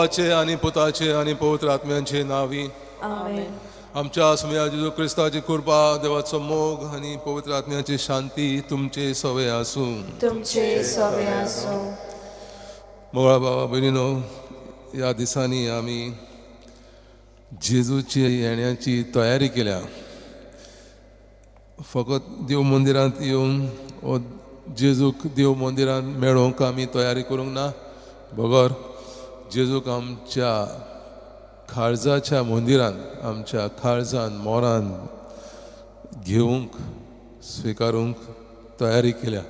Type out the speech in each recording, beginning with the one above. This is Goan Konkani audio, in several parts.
बापाचे आनी पुताचे आनी पवित्र आत्म्यांचे नांवी. आमेन. आमच्या सुमया जेजू क्रिस्ताची कृपा, देवाचो मोग आनी पवित्र आत्म्याची शांती तुमचे सवे आसूं. तुमचे सवे आसूं. मोगळा बाबा भयणीनो, ह्या दिसांनी आमी जेजूची येण्याची तयारी केल्या. फकत देव मंदिरांत येवन वो जेजूक देव मंदिरांत मेळोवंक आमी तयारी करूंक ना, बगर जेजूक आमच्या काळजाच्या मंदिरांत, आमच्या काळजान मोरान घेवंक स्विकारूंक तयारी केल्या.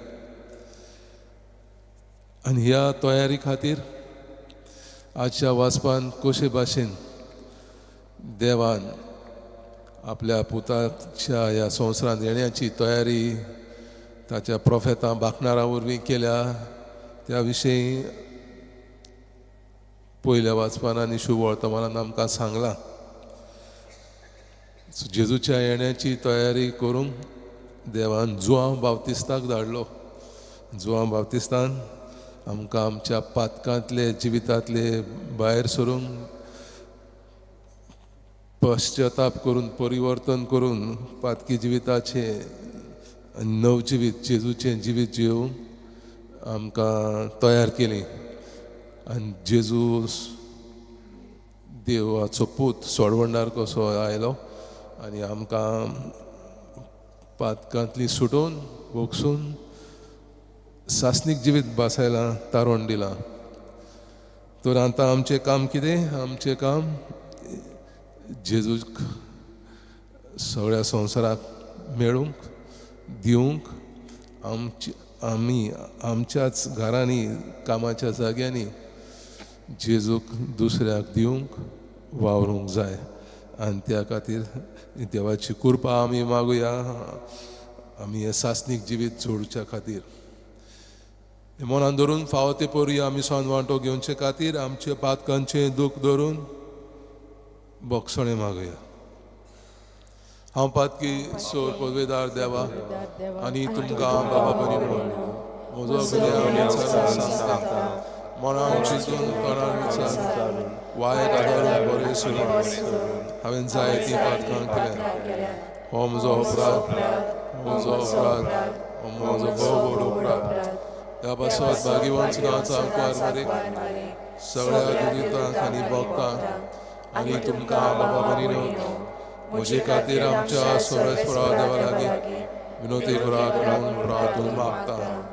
आनी ह्या तयारी खातीर आजच्या वाचपान कशे भाशेन देवान आपल्या पुताच्या ह्या संवसारांत येण्याची तयारी ताच्या प्रोफेतां बाकणारां वरवीं केल्या, त्या विशयी पयल्या वाचपान आनी शुभ वर्तमानान आमकां सांगलां. जेजूच्या येण्याची तयारी करूंक देवान जुआंव बाप्तिस्ताक धाडलो. जुआंव बाप्तिस्तान आमकां आमच्या पातकांतले जिवितांतले भायर सरूंक, पश्चताप करून, परिवर्तन करून पातकी जिविताचें नवजिवीत, जेजूचें जिवीत जियोवंक आमकां तयार केली. आनी जेजू देवाचो पूत सोडवणदार कसो आयलो आनी आमकां पातकांतली सुटोवन भोगसून सासणीक जिवीत बासायलां, तारोण दिलां. तर आतां आमचें काम कितें? आमचें काम जेजूक सगळ्या संवसाराक मेळूंक दिवंक, आमची आमी आमच्याच घरांनी, कामाच्या जाग्यांनी जेजूक दुसऱ्याक दिवंक वावरूंक जाय. आनी त्या खातीर देवाची कृपा आमी मागुया आमी हें सासणीक जिवीत जोडच्या खातीर. मनान धरून फावो ते परी आमी सोन वांटो घेवचे खातीर आमचे पातकांचें दूख धरून बोगसणें मागुया. हांव पातकी सोर पदवेदार देवा आनी तुमकां बाबा भयणीनो म्हजो गुन्यांव सांगता. मनान चिंतून, तोंडान विचारून, वायट आदारून बरें सोडून हांवें जायतीं पातकां केल्या. हो म्हजो अपराध, हो म्हजो अपराध, हो म्हजो भोव व्हड अपराध. ह्या पासत भाग्यवंत नांवाचो आंकवार मरेक, सगळ्या दुदितांक आनी भक्तांक आनी तुमकां बाबा भयणीनो म्हजे खातीर आमच्या सर्वेस्परा देवा लागीं विनोती करात म्हणून प्रार्थून मागता.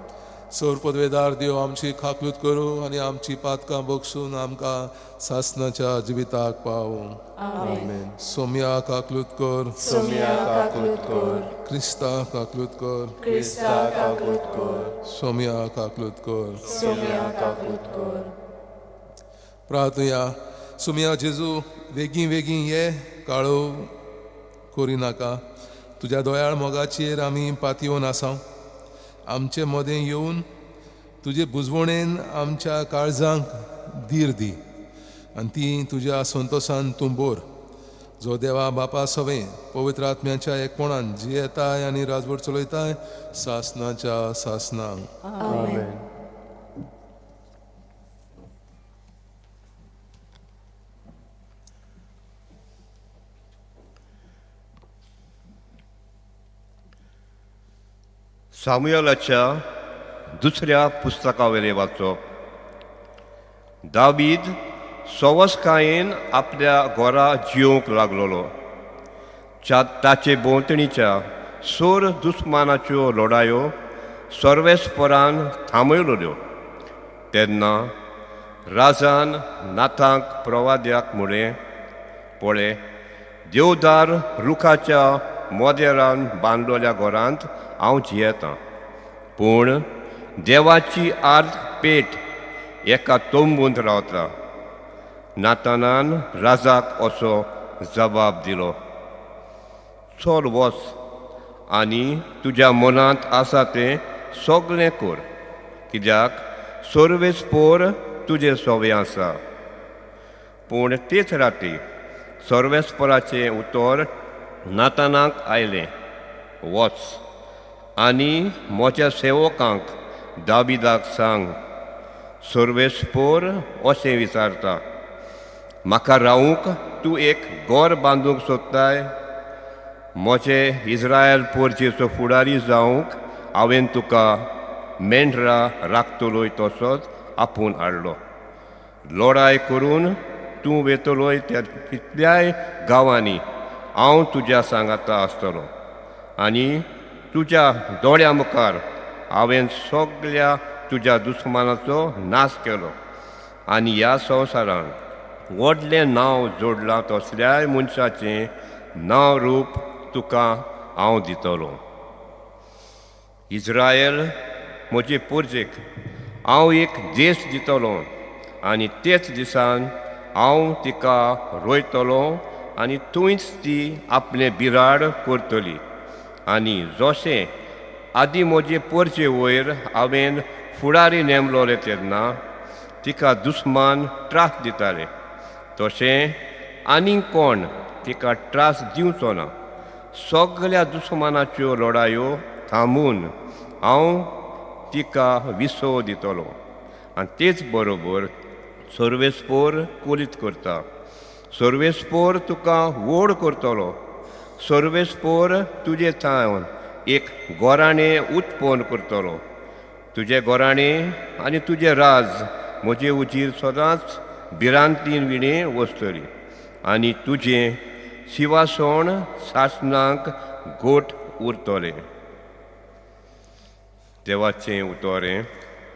सर पदवेदार देव आमची खाकलूत करूं आनी आमची पातकां बगसून आमकां सासणाच्या जिविताक पावूं. आमेन. सोम्या काकलूत कर. सोम्या काकलूत कर. क्रिस्ता काकलूत कर. क्रिस्ता काकलूत कर. सोम्या काकलूत कर. सोम्या काकलूत कर. प्रार्थया. सुम्या जेजू, वेगीं वेगीं ये, काळो करिनाका. तुज्या दयाळ मोगाचेर आमी पातयेवन आसा. आमचे मदें येवन तुजे बुजवणेन आमच्या काळजांक धीर दी आनी ती तुज्या संतोसान तूं बोर, जो देवा बापा सवें पवित्र आत्म्याच्या एकपणान जियेताय आनी राजवट चलयताय सासनाच्या सासनांक. आमेन. सामुएलाच्या दुसऱ्या पुस्तकावेले वाचप. दावीद सवसकायेन आपल्या घरा जियोवंक लागलोलो. ताचे भोंवतणीच्या सोर दुस्मानाच्यो लढायो सर्वेस्परान थांबयल्यो. तेन्ना राजान नाथांक प्रवाद्याक म्हळें, पळय, देवदार रुखाच्या मोदेरान बांदलेल्या घरांत हांव जियेतां, पूण देवाची आर्द पेट एका तंबूंत रावता. नातानान राजाक असो जबाब दिलो, चल वच आनी तुज्या मनांत आसा तें सगळें कर, कित्याक सर्वेस्पोर तुजें सवें आसा. पूण तेच राती सर्वेस्पराचें उतर नातानाक आयलें, वच आनी म्हज्या सेवकांक दाविदाक सांग, सर्वेस्पोर अशें विचारता, म्हाका रावूंक तूं एक घर बांदूंक सोदताय? म्हजे इस्रायल पोरचेचो फुडारी जावंक हांवें तुका मेंढरा राखतलोय तसोच आपोवन हाडलो. लडाय करून तूं वेतलोय त्या तितल्याय गांवांनी हांव तुज्या सांगाता आसतलो आनी तुज्या दोळ्या मुखार हांवें सगल्या तुज्या दुस्मानाचो नाश केलो आनी ह्या संवसारांत व्हडलें नांव जोडलां तसल्याय मनशाचें नांव रूप तुका हांव दितलो. इस्रायल म्हजे पोरजेक हांव एक देश दितलो आनी तेच दिसान हांव तिका रोयतलो आनी थंयच ती आपलें बिराड करतली. आनी जशें आदीं म्हजे पोरचे वयर हांवें फुडारी नेमलोले तेन्ना तिका दुस्मान त्रास दिताले तशें आनीक कोण तिका त्रास दिवचो ना. सगल्या दुस्मानाच्यो लडायो थांबून हांव तिका विसव दितलो आनी तेच बरोबर सर्वेस्पोर कोलीत करता. सर्वेस्पोर तुका व्हड करतलो. सर्वेस्पोर तुजे थावन एक गोराणें उत्पन्न करतलो. तुजें गोराणें आनी तुजें राज म्हजे उजीर सदांच भिरांतीन विणें वचतली आनी तुजें शिवासण सासणाक गोठ उरतलें. देवाचें उतोरें.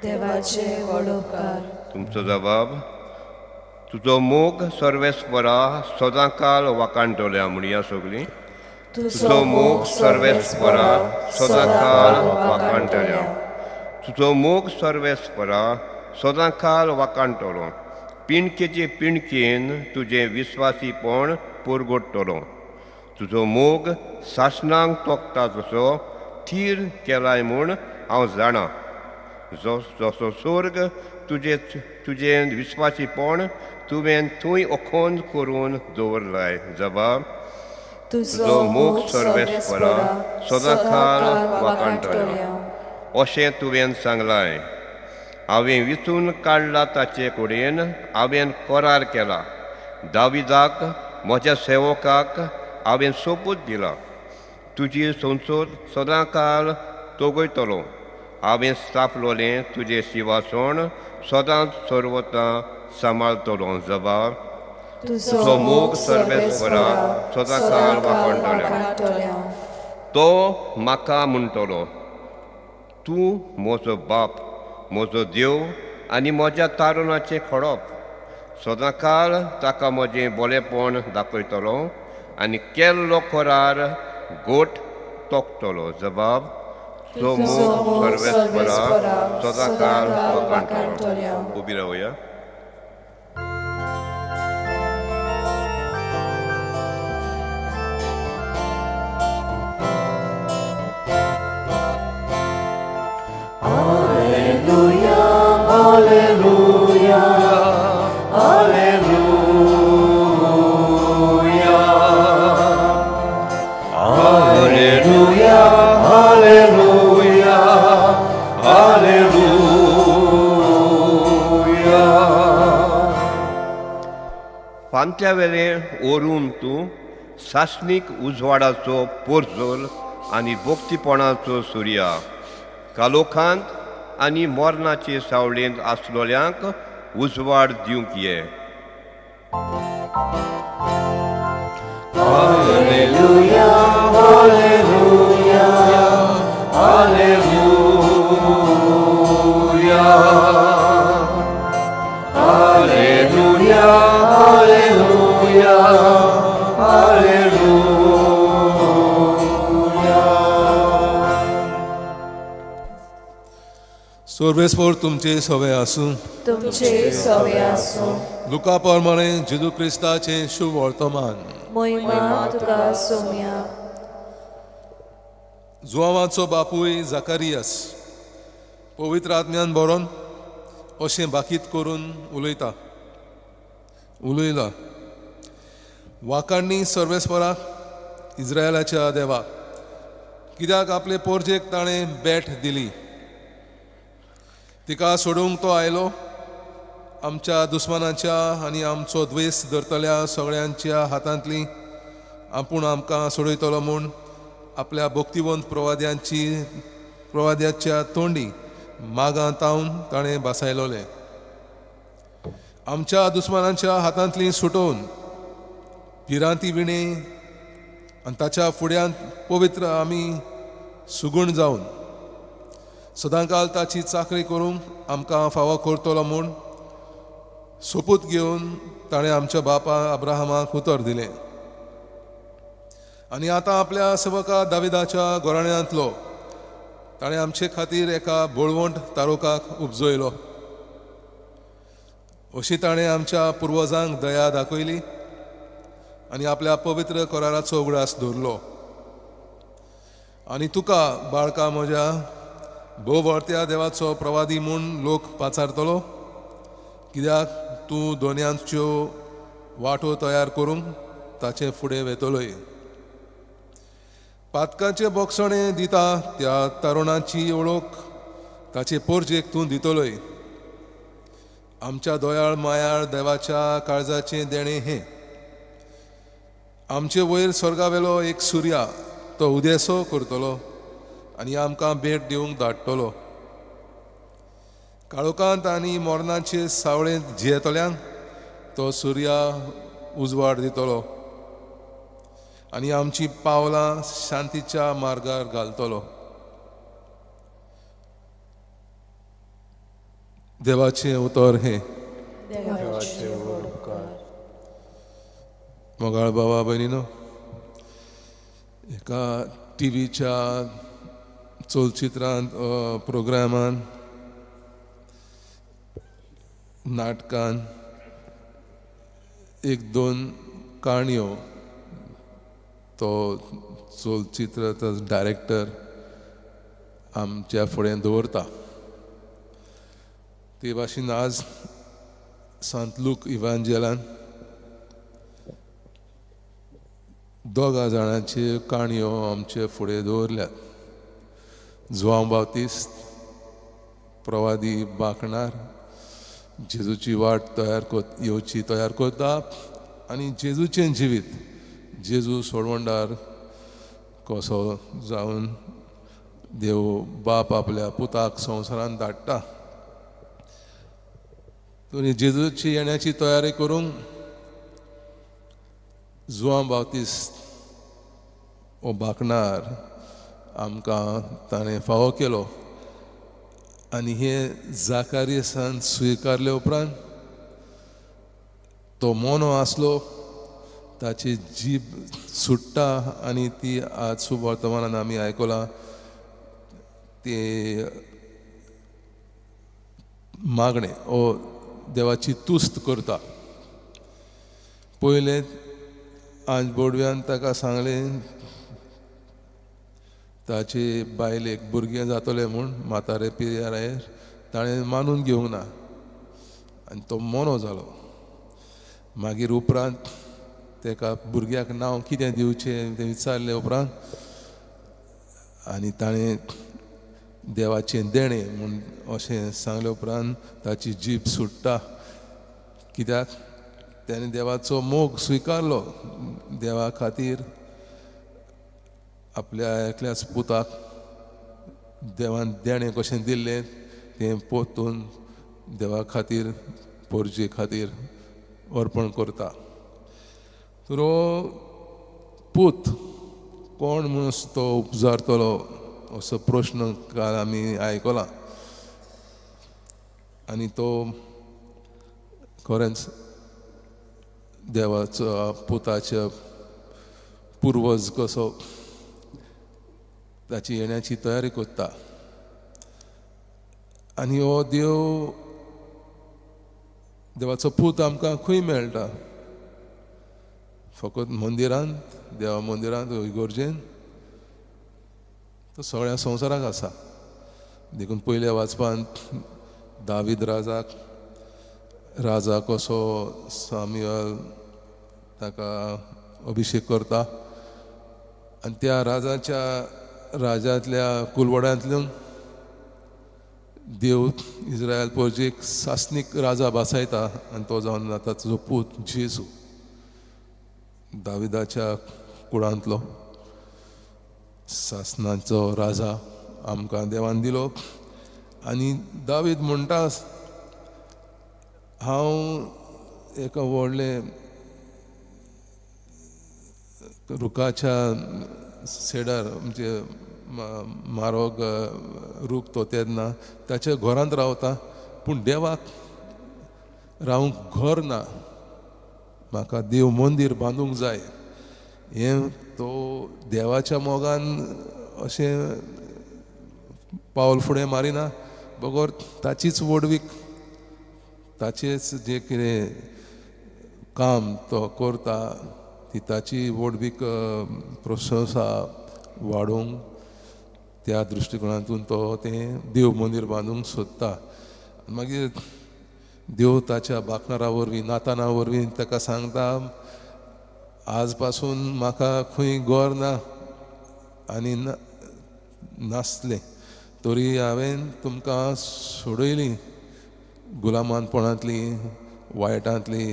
देवाचे व्हड उपकार. तुमचो जबाब. तुजो मोग सर्वेस्परा सदांकाल वाखाणटल्या. म्हणया सगळीं. तुजो मोग सर्वेस्परा सदांकाल वाखाणटल्या. तुजो मोग सर्वेस्परा सदांकाल वाखाणटलो. पिणकेचे पिणकेन तुजें विस्वासीपण पुरगोडटलो. तुजो मोग सासणांक तोखता तसो थीर केलाय म्हूण हांव जाणा. जसो स्वर्ग तुजे तुजें विस्वासीपण तुवें थंय अखोन करून दवरलाय. जबाब. तुजो मोग सर्वेस्परा सदांकाल वाखाणटल्या. अशें तुवें सांगलाय. हांवें विचून काडला ताचे कडेन हांवें करार केला. दाविदाक म्हज्या सेवकाक हांवें सोपूत दिला. तुजी संसद सदांकाल तोगयतलो. हांवें स्थापलोलें तुजें शिवासण सदांच सर्वतां सांबाळतलो. जबाब. तुजो मोग सर्वेस्परा सदांकाल वाखाणटल्या. तो म्हाका म्हणटलो, तूं म्हजो बाप, म्हजो देव आनी म्हज्या तारुणाचें खडप. सदांकाल ताका म्हजें बोलेपण दाखयतलो आनी केल्लो करार गोठ तोखतलो. जबाब. तुजो मोग सर्वेस्परा सदांकाल वाखाणटल्या. उबी रावया. फांत्या वेलें ओरून तूं सासणीक उजवाडाचो पोरजोल आनी भोक्तीपणाचो सुर्या. कालोखांत आनी मरणाचे सावळेंत आसलोल्यांक उजवाड दिवंक ये. Hallelujah, hallelujah, hallelujah, hallelujah, hallelujah, hallelujah. सर्वेस्पोर तुमचे सवे आसूं. तुमचे सवे आसूं. लुका प्रमाणे जेजू क्रिस्ताचें शुभ वर्तमान. महिमा तुका सोम्या. जुवांवाचो बापूय जाकारियस पवित्र आत्म्यान बरोवन अशें बाकीत करून उलयता उलयला. वाखाणणी सर्वेस्पराक इस्रायलाच्या देवाक, कित्याक आपले पोरजेक ताणें बेट दिली. तिका सोडूंक तो आयलो आमच्या दुस्मानाच्या आनी आमचो द्वेस धरतल्या सगळ्यांच्या हातांतली आपूण आमकां सोडयतलो म्हूण आपल्या भक्तिवंत प्रवाद्याच्या तोंडी मागां तावन ताणें भासायलोलें. आमच्या दुस्मानांच्या हातांतली सुटोवन भिरांती विणे आनी ताच्या फुड्यांत पवित्र आमी सुगूण जावन सदांकाल ताची चाकरी करूंक आमकां फावो करतलो म्हूण सोपूत घेवन ताणें आमच्या बापा अब्राहमाक उतर दिलें. आनी आतां आपल्या सेवका दाविदाच्या घराण्यांतलो ताणें आमचे खातीर एका बळवंट तारुकाक उपजयलो. अशी ताणें आमच्या पुर्वजांक दया दाखयली आनी आपल्या पवित्र कराराचो उगडास दवरलो. आनी तुका बाळका म्हज्या भोववर्त्या देवाचो प्रवादी म्हूण लोक पाचारतलो, कित्याक तूं दोनयांच्यो वाटो तयार करूंक ताचे फुडें वेतलोय. पातकाचे बोगसणें दिता त्या तरुणाची वळख ताचे पोरजेक तूं दितलोय. आमच्या दोयाळ मायाळ देवाच्या काळजाचें देणें हें. आमचे वयर स्वर्गावेलो एक सुर्या तो उदेसो करतलो आनी आमकां भेट दिवंक धाडटलो. काळोखांत आनी मरणाचे सावळेंत जियेतल्यांक तो सुर्या उजवाड दितलो आनी आमची पावलां शांतीच्या मार्गार घालतलो. देवाचें उतर हें. मोगाळ बाबा भयणीनो, एका टिवीच्या चलचित्रांत प्रोग्रामान नाटकान एक दोन काणयो तो चलचित्र डायरेक्टर आमच्या फुडें दवरता. ते भाशेन आज सांत लूक इवांजेलान दोगा जाणांच्यो काणयो आमचे फुडें दवरल्यात. जुआंव बाप्तिस्त प्रवादी बाकणार जेजूची वाट तयार येवची तयार करता आनी जेजूचें जिवीत जेजू सोडवणदार कसो जावन देव बाप आपल्या पुताक संवसारांत धाडटा. आनी जेजूची येण्याची तयारी करूंक जुआंव बाप्तिस्त हो बाकणार आमकां ताणें फावो केलो आनी हे जाकारियसान स्विकारले उपरांत तो मोनो आसलो, ताची जीब सुट्टा आनी ती आज सुवर्तमानान आमी आयकलां ते मागणें ओ देवाची तुस्त करता. पयलें आज बोडव्यान ताका सांगलें ताचे बायलेक भुरगें जातलें म्हूण म्हातारे पिरायेर ताणें मानून घेवंक ना आनी तो मोनो जालो. मागीर उपरांत ताका भुरग्याक नांव कितें दिवचें तें विचारलें उपरांत आनी ताणें देवाचें देणें म्हूण अशें सांगले उपरांत ताची जीब सुट्टा, कित्याक ताणें देवाचो मोग स्विकारलो. देवा खातीर आपल्या एकल्याच पुताक देवान देणें कशें दिल्लें तें पोतून देवा खातीर पोरजे खातीर अर्पण करता. तर हो पूत कोण म्हणून तो उपजारतलो असो प्रश्न काल आमी आयकला आनी तो खरेंच देवाचो पुताच्या पुर्वज कसो ताची येण्याची तयारी करता. आनी हो देव देवाचो पूत आमकां खंय मेळटा? फकत मंदिरांत, देवा मंदिरांत, इगोर्जेन? तो सगळ्या संवसाराक आसा. देखून पयल्या वाचपांत दावीद राजाक राजा कसो सामुएल ताका अभिशेक करता आनी त्या राजाच्या राजांतल्या कुलवड्यांतल्यान देव इस्रायल पोरजेक सासनीक राजा बासायता आनी तो जावन जाता तुजो पूत जेजू, दाविदाच्या कुळांतलो सासनाचो राजा आमकां देवान दिलो. आनी दावीद म्हणटा, हांव एका व्हडलें रुखाच्या सेडार, म्हणजे मारोग रूख तो तेन्ना ताच्या घरांत रावता, पूण देवाक रावंक घर ना, म्हाका देव मंदीर बांदूंक जाय. हें तो देवाच्या मोगान अशें पावल फुडें मारिना, बगर ताचीच व्हडवीक, ताचेच जें कितें काम तो करता ती ताची व्हडवीक प्रशंसा वाडोवंक त्या दृश्टिकोणांतून तो तें देव मंदीर बांदूंक सोदता. मागीर देव ताच्या बाकणारा वरवीं, नाताना वरवीं ताका सांगता, आज पासून म्हाका खंय घर ना आनी नासलें तरी हांवें तुमकां सोडयली गुलामानपणांतली, वायटांतली,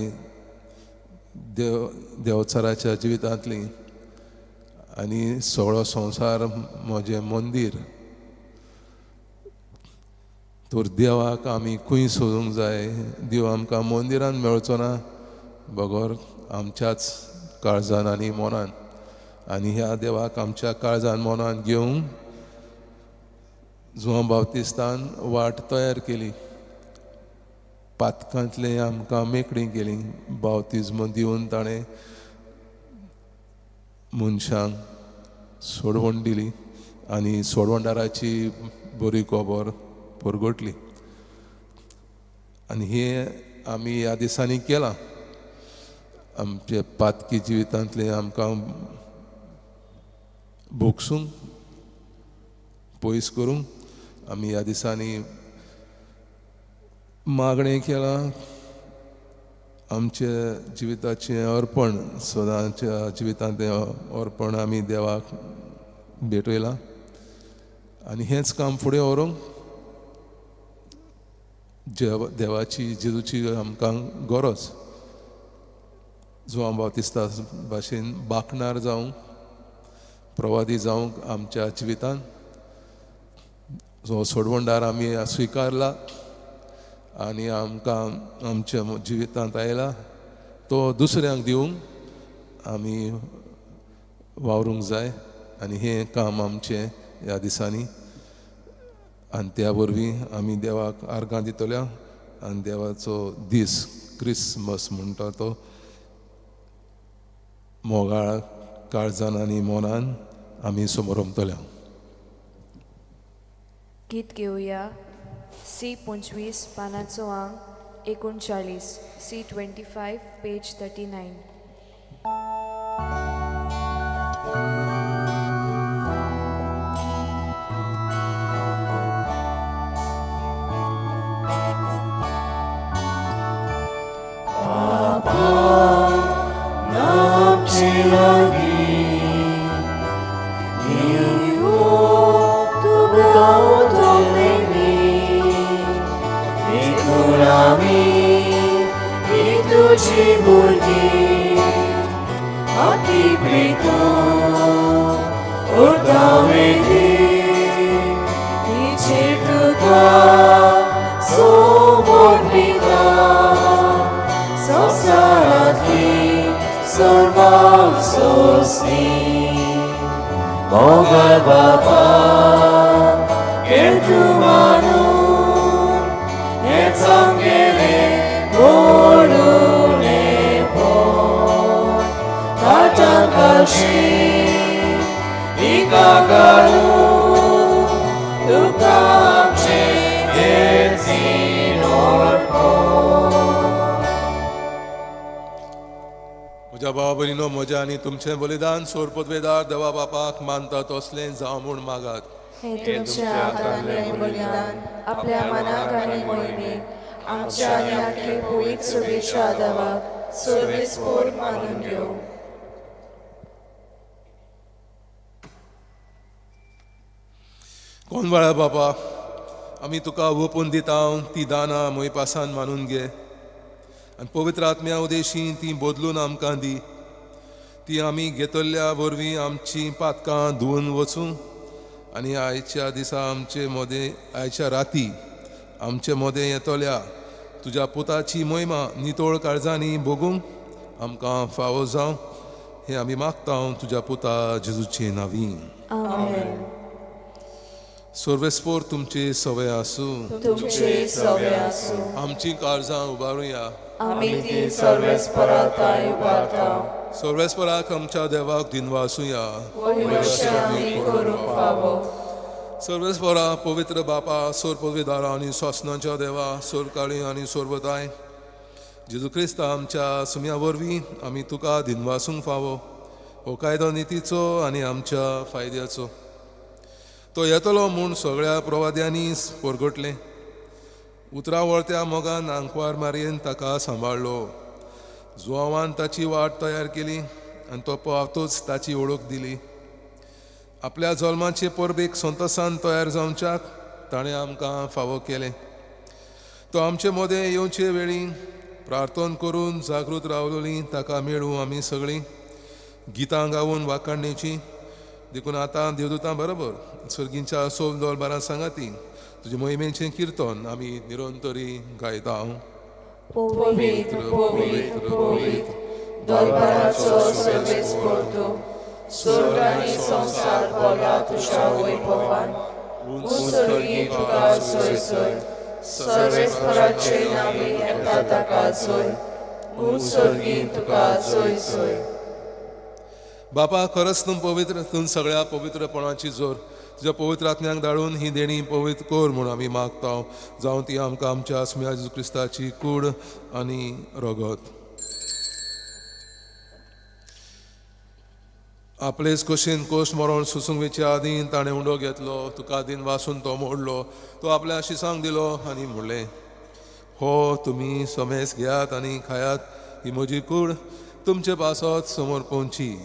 देव देवचाराच्या जिवितांतली, आनी सगळो संवसार म्हजें मंदीर. तर देवाक आमी खंय सोदूंक जाय? देव आमकां मंदिरान मेळचो ना, बगर आमच्याच काळजान आनी मनान. आनी ह्या देवाक आमच्या काळजान मनान घेवंक जुआंव बाप्तिस्तान वाट तयार केली, पातकांतलें आमकां मेकळी केली, बाप्तिज्म दिवन ताणें मनशांक सोडवण दिली आनी सोडवणदाराची बरी खबर परगटली. आनी हें आमी ह्या दिसांनी केलां. आमचे पातकी जिवितांतलें आमकां भोगसूंक, पयस करूंक आमी ह्या दिसांनी मागणें केलां. आमच्या जिविताचें अर्पण, सदांच्या जिवितांतलें अर्पण आमी देवाक भेटयलां आनी हेंच काम फुडें व्हरूंक देवाची, जेजूची आमकां गरज. जुआंव बाप्तिस्ता भाशेन बाकणार जावंक, प्रवादी जावंक आमच्या जिवितांत जो सोडवणदार आमी स्विकारला आनी आमकां आमच्या जिवितांत आयला तो दुसऱ्यांक दिवंक आमी वावरूंक जाय. आनी हें काम आमचें ह्या दिसांनी, आनी त्या वरवीं आमी देवाक आर्गां दितल्या आनी देवाचो दीस क्रिसमस म्हणटा तो मोगाळ काळजान आनी मनान आमी समरमतल्या. गीत घेवया सी 25 पानाचो आंक 39, सी 25 पेज 39. म्हज्या भावा भयणीनो, म्हज्या आनी तुमचें बलिदान सोरपतवेदार देवा बापाक मानता तसलें जावं म्हूण मागात. हे तुमच्या हातांतलें बलिदान आपल्या मनाक आनी मोहिमेक आमच्या आनी आखे पवित्र सभेच्या देवाक सर्वेस्पोर मानून घेवं. कोण बाळा बापा, आमी तुका ओपून दिता ती दानां मोयपासान मानून घे आनी पवित्र आत्म्या उदेशी ती बदलून आमकां दी. ती आमी घेतल्या वरवीं आमची पातकां धुवन वचूं आनी आयच्या दिसा आमचे मोदें, आयच्या राती आमचे मोदें येतल्या तुज्या पुताची मोहिमा नितळ काळजांनी भोगूंक आमकां फावो जावं, हें आमी मागता तुज्या पुता जेजूचे नांवी. आमेन. सर्वेस्पोर तुमचे सवय आसूं. तुमचे सवे आसूं. आमची काळजां उबारुया. आमी ती सर्वेस्पराताय उबारता. सर्वेस्पराक आमच्या देवाक दिनवासुया. वयवशे आमी करूंक फावो. सर्वेस्परा पवित्र बापा, सोर पविदारा आनी सोसनाच्या देवा, सोरकाळी आनी सोरवताय जेजू क्रिस्ता आमच्या सुम्या वरवीं आमी तुका दिनवासूंक फावो. हो कायदो नितीचो आनी आमच्या फायद्याचो. तो येतलो म्हूण सगळ्या प्रवाद्यांनी परगटलें. उतरां वळत्या मोगान आंकवार मारयेन ताका सांबाळ्ळो. जुवांवान ताची वाट तयार केली आनी तो पावतोच ताची वळख दिली. आपल्या जल्माचे परबेक संतोसान तयार जावच्याक ताणें आमकां फावो केलें. तो आमचे मदें येवचे वेळी प्रार्थना करून जागृत रावलोली ताका मेळूं आमी सगळीं गितां गावून वाखाणणेची. देखून आतां देवदूतां बरोबर सर्गींच्या सोब दोलबारां सांगाती तुजे मोहिमेचें किर्तन आमी निरंतरी गायता. पवित्र पवित्र पवित्र दोलबाराचो सर्वेस्पोर तूं, स्वर्ग आनी संवसार भरला तुज्या वैभवान. उंच सर्गी तुका जय जय. सर्वेस्पराचे नांवी येता ताका जय. उंच सर्गी तुका जय जय. बापा, खरंच तूं पवित्र, तूं सगळ्या पवित्रपणाची जोर. तुज्या पवित्र आत्म्याक धाडून ही देणी पवित्र कर म्हूण आमी मागता. जावं ती आमकां आमच्या सुम्या जेजू क्रिस्ताची कूड आनी रगत. आपलेच कशेन कोश मरण सोसूंक वेचे आदीं ताणें उंडो घेतलो, तुका दिन वासून तो मोडलो, तो आपल्या शिसांक दिलो आनी म्हणलें, हो तुमी समेस घेयात आनी खायात, ही म्हजी कूड तुमचे पासत समोर पोवची.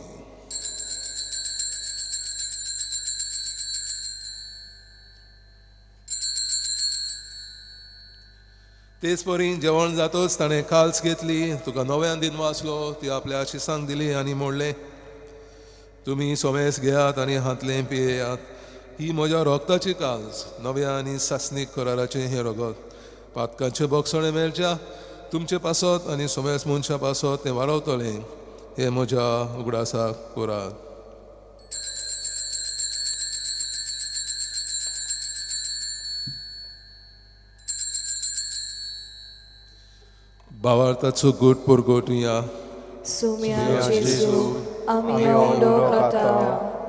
तेच परी जेवण जातच ताणें काल्स घेतली, तुका नव्यान दिन वाचलो, ती आपल्या शिसांक दिली आनी म्हणलें, तुमी सोमेस घेयात आनी हातलें पियेयात, ही म्हज्या रोगताची काल्स, नव्या आनी सासणीक कराराचें हें रगत. पातकांचें बोगसणें मेळच्या तुमचे पासत आनी सोमेस मनशां पासत तें वाडवतलें, हें म्हज्या उगडासाक करात. भावार्थाचो गोट परगटुया. सुम्या जेजू, आमी उंडो खाता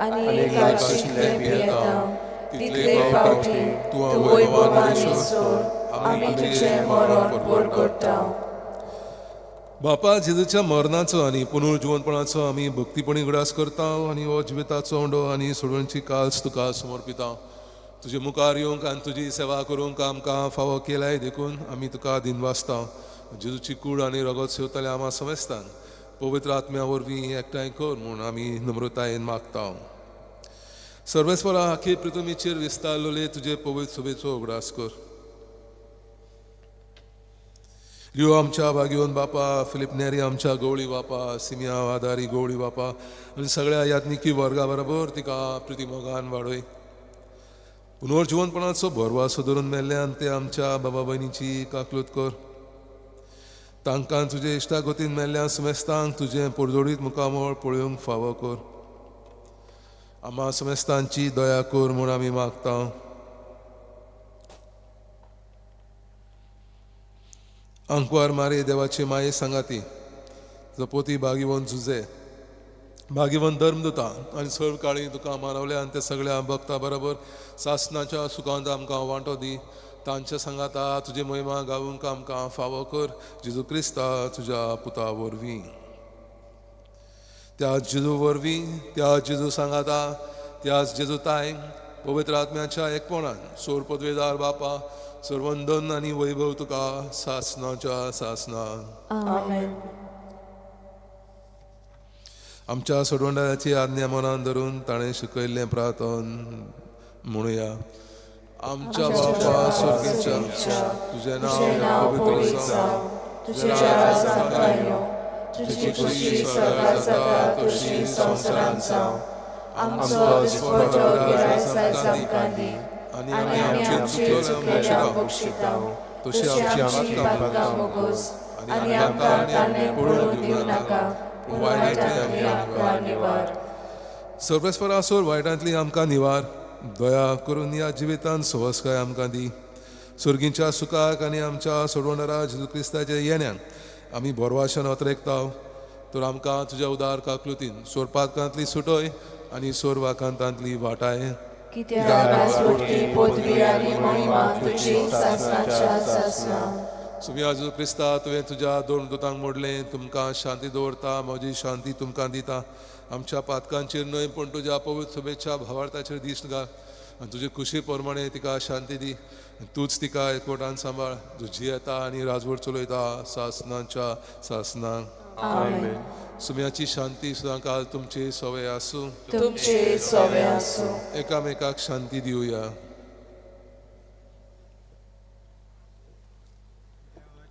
आनी काळजींतलें पियेता, तितले फावटी तूं वैभवानी सोड आमी तुजें मरण परगट्टा. बापा, जेजूच्या मरणाचो आनी पुनर्जिवनपणाचो आमी भक्तीपणी उगडास करता आनी हो जिविताचो उंडो आनी सोडवणची काल्स तुका समर्पिता. तुजे मुखार येवंक आनी तुजी सेवा करूंक आमकां फावो केलाय देखून आमी तुका दिनवासता. जेजूची कूड आनी रगत सेवतले आमा समेस्तान पवित्र आत्म्या वरवीं एकठांय कर म्हूण आमी नम्रतायेन मागता. सर्वेस्परा, आखी पृथ्वीचेर विस्तारलेले तुजे पवित्र सभेचो उगडास कर. लियो आमच्या भाग्योन बापा, फिलीप नेरी आमच्या गवळी बापा, सिमिया आदारी गवळी बापा आनी सगळ्या याज्ञिकी वर्गा बरोबर तिका प्रितीमोगान वाडय. पुनर्जिवनपणाचो भरवासो धरून मेल्ल्यान ते आमच्या बाबा भयणीची काकलूत कर. तांकां तुजे इश्टागतीन मेल्ल्या समेस्तांक तुजें परजोडीत मुखामळ पळोवंक फावो कर. आमा समेस्तांची दया कर म्हूण आमी मागता. आंकवार मारे देवाचे माये सांगाती जपोती भागिवन झुजे भागिवन धर्म दिता आनी सर्व काळी तुका मानवल्या आनी ते सगळ्या भक्ता बरोबर सासनाच्या सुखांत आमकां वांटो दी. तांच्या सांगाता तुजी महिमा गावूंक आमकां फावो कर. जेजू क्रिस्ता तुज्या पुता वरवीं. त्या जेजू वरवीं, त्या जेजू सांगाता, त्याच जेजू ताय पवित्र आत्म्याच्या एकपणान सोर पदवेदार बापा, सर्वंदन आनी वैभव तुका सासनाच्या सासना. आमेन. आमच्या सोडवणाराची आज्ञा मनान धरून ताणें शिकयल्लें प्रार्थन म्हणुया. आमच्या बापा सुर्गीच्या, तुझें नांव पवित्र जावं, तुजें राज आमकां येवं, तुजी खुशी स्वर्गार जाता तशी संवसारांत जावं. आमचो दिसपडटो गिरास आयज आमकां दी आनी आनी आमी आमी आमचे आमचे चुकलेल्यांक चुकलेल्यांक बक्षिता, बक्षिता तशी तशी आमची आमची पातकां पातकां मोगोस आनी आमकां ताणें पडून दिवं नाका, पूण वायटांतली आमकां निवार. सर्वेस्परा सोर वायटांतली आमकां निवार, दया करून ह्या जिवितान सवसकाय आमकां दी. सुर्गींच्या सुखाक आनी आमच्या सोडवणारा जेजू क्रिस्ताच्या येण्याक आमी बोरवाशन अत्रेकता, तर आमकां तुज्या उदार काकलुतीन सोर पातकांतली सुटय आनी सोर वाकांतांतली वाटाय. कित्याक राजवटी, पदवी आनी महिमा तुजी सासणाच्या सासणा. सुम्या जेजू क्रिस्ता, तुवें तुज्या दोन दुतांक मोडलें, तुमकां शांती दवरता, म्हजी शांती तुमकां दिता. आमच्या पातकांचेर न्हय पूण तुज्या पवित्र शुभेच्छा भावार्थाचेर दीस घाल आनी तुजे खुशी प्रमाणे तिका शांती दी. तूंच तिका एकवटान सांबाळ, तूं जियेता आनी राजवट चलयता सासनाच्या सासनाक. आमेन. सुम्याची शांती सदांकाल तुमची सवय आसूं. तुमचे सोवे आसूं. एकामेकाक शांती दिवया.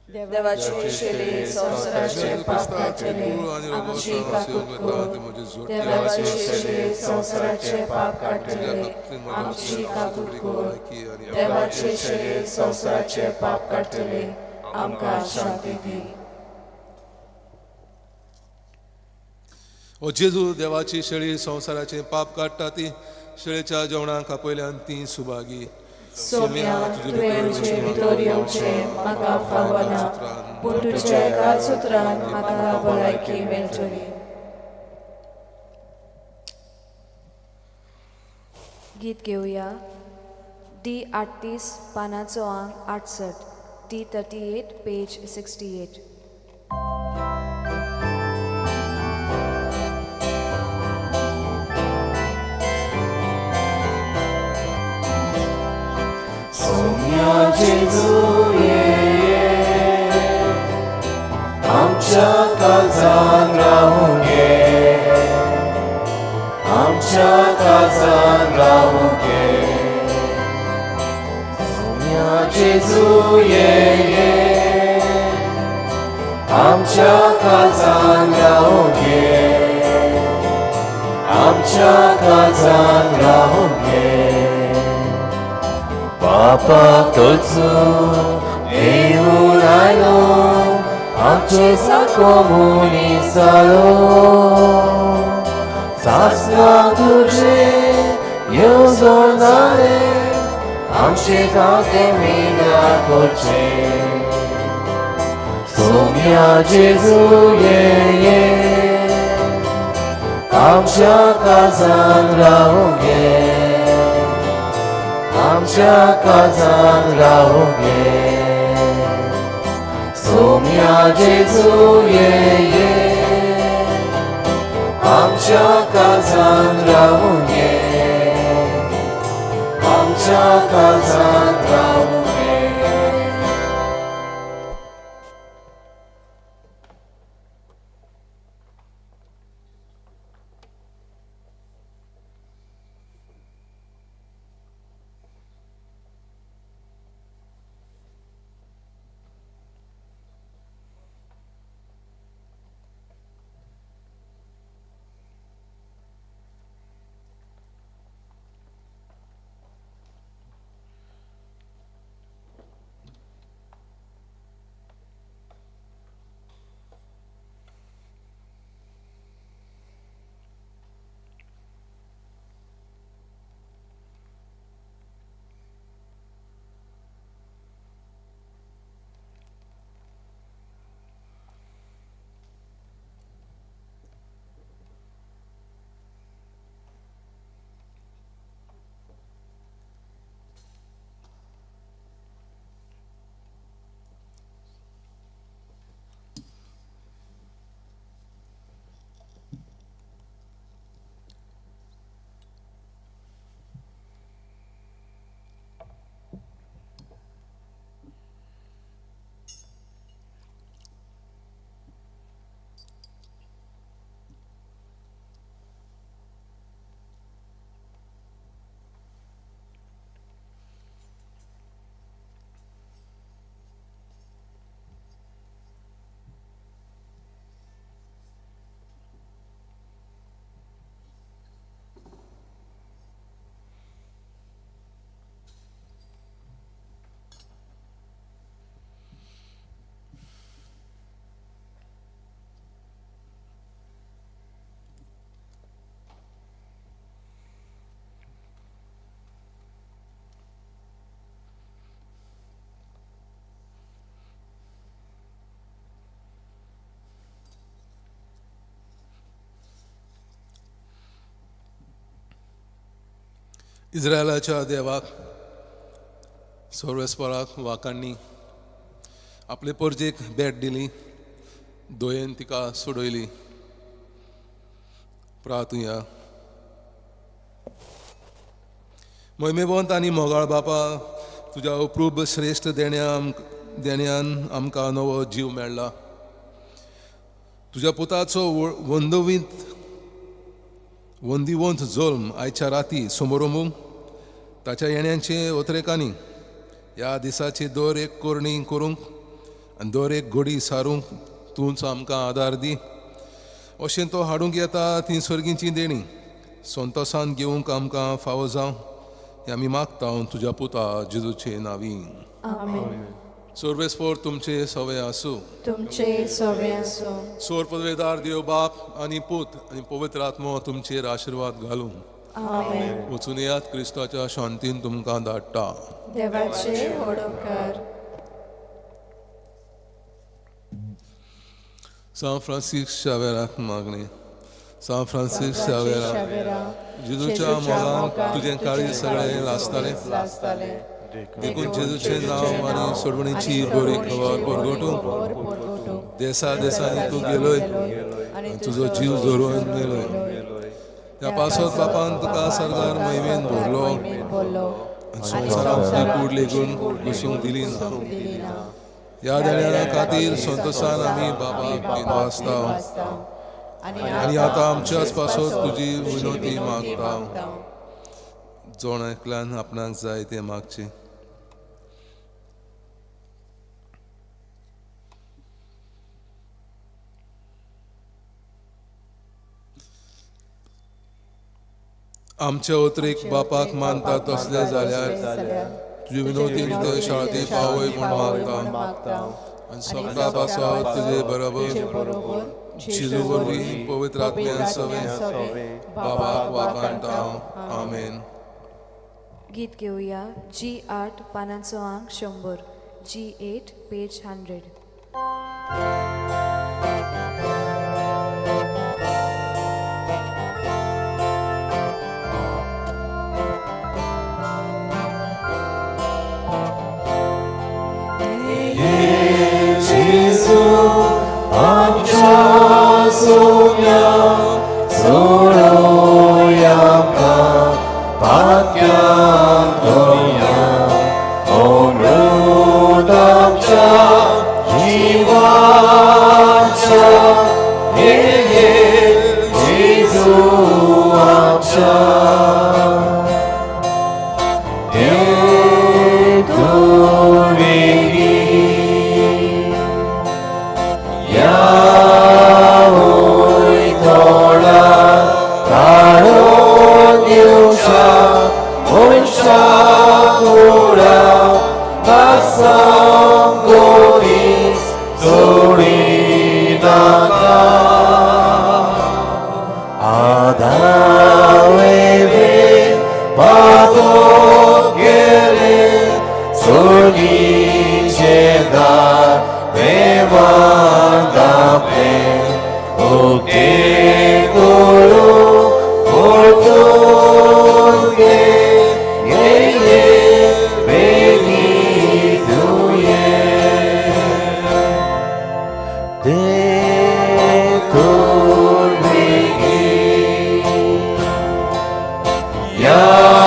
देवाचे शेले संवसाराचे पाप काडटले, आमची काकूत कर. देवाचे शेले संवसाराचे पाप काडटले, आमची काकूत कर. देवाचे शेले संवसाराचे पाप काडटले, आमकां शांती दी. ओ जेजू, देवाची शेळी संवसाराचे पाप काडटा ती शेळीच्या जेवणाक आपयल्यान ती सुभागी. सोम्या, तुवें म्हजे भितर येवचें म्हाका फावना, पूण तुज्या एकाच उतरान म्हाका भलायकी मेळटली. गीत घेवया. डी 38 पानाचो आंक 68, D 38 page 68. सोम्या जेजू ये, आमच्या काळजान रावूंक ये, आमच्या काळजान रावूंक ये. सोम्या जेजू ये, आमच्या काळजान रावूंक ये, आमच्या काळजान रावूंक ये. पापाक तोचून देवून आयलो, आमचे साको मनीस जालो. सासणा तुजे येवजण जालें, आमचे खातें मेळ्ळां करचें. सोम्या जेजू ये, आमच्या काळजान रावूंक ये, आमच्या काळजान रावूंक ये. सोम्या जेजू ये, आमच्या काळजान रावूंक ये, आमच्या काळजान रावूंक ये. इस्रायलाच्या देवाक सर्वेस्पराक वाकांनी आपले परजेक भेट दिली, दोयेन तिका सोडयली. प्रार्थुया. मोहिमेवंत आनी मोगाळ बापा, तुज्या अप्रूप श्रेश्ठ देण्यान आमकां नवो जीव मेळ्ळा. तुज्या पुताचो वंदिवंत जल्म आयच्या राती समोरंबूंक ताच्या येण्याचे ओतरेकांनी ह्या दिसाची दर एक करणी करूंक आनी दर एक घडी सारूंक तूंच आमकां आदार दी. अशें तो हाडूंक येता ती सर्गीची देणी संतोसान घेवंक आमकां फावो जावं हें आमी मागता तुज्या पुता जेजूचे नांवी. आमेन. सर्वेस्पोर तुमचे सवे आसूं. तुमचे सवे आसूं. सोर पदवेदार देव बाप आनी पूत आनी पवित्र आत्मो तुमचेर आशिर्वाद घालूं. आमेन. वचून येयात, क्रिस्ताच्या शांतीन तुमकां धाडटा. देवाचे होडोकार. सांत फ्रांसीस शावेराक मागणें. सांत फ्रांसीस शावेरा, जेजूच्या मोगान तुजें काळीज सगळें लासतालें, देखून जेजूचें नांव आनी सोडवणीची बरी खबर परगटूंक देसा देसांनी तूं गेलोय आनी तुजो जीव झरोवन मेलोय. त्या पासत बापान तुका सरदार मोहिमेन भरलो आनी संवसारांत तुजी कूड लेगून घुसूंक दिली ना. ह्या देण्या खातीर संतोसान आमी बाबाक दिनवासता आनी आतां आमच्याच पासत तुजी विनवती मागता. जण एकल्यान आपणाक जाय तें मागचें. आमच्या ओतरेक बापाक मानता तसले जाल्यार तुजे विनवतीन ते शाळती पावय म्हूण मागता आनी सगळ्या पासत तुजे बरोबर जेजू वरवीं पवित्र आत्म्यान सवे बाबाक वाखाणता. आमेन. गीत घेवया जी 8 पानांचो आंक 100, जी 8 पेज 100. जेजू आमच्या सोम्या सोडोया आमकां पाक्यां दोया अमृत आमच्या जिवाच्या हे जेजू आमच्या Yeah.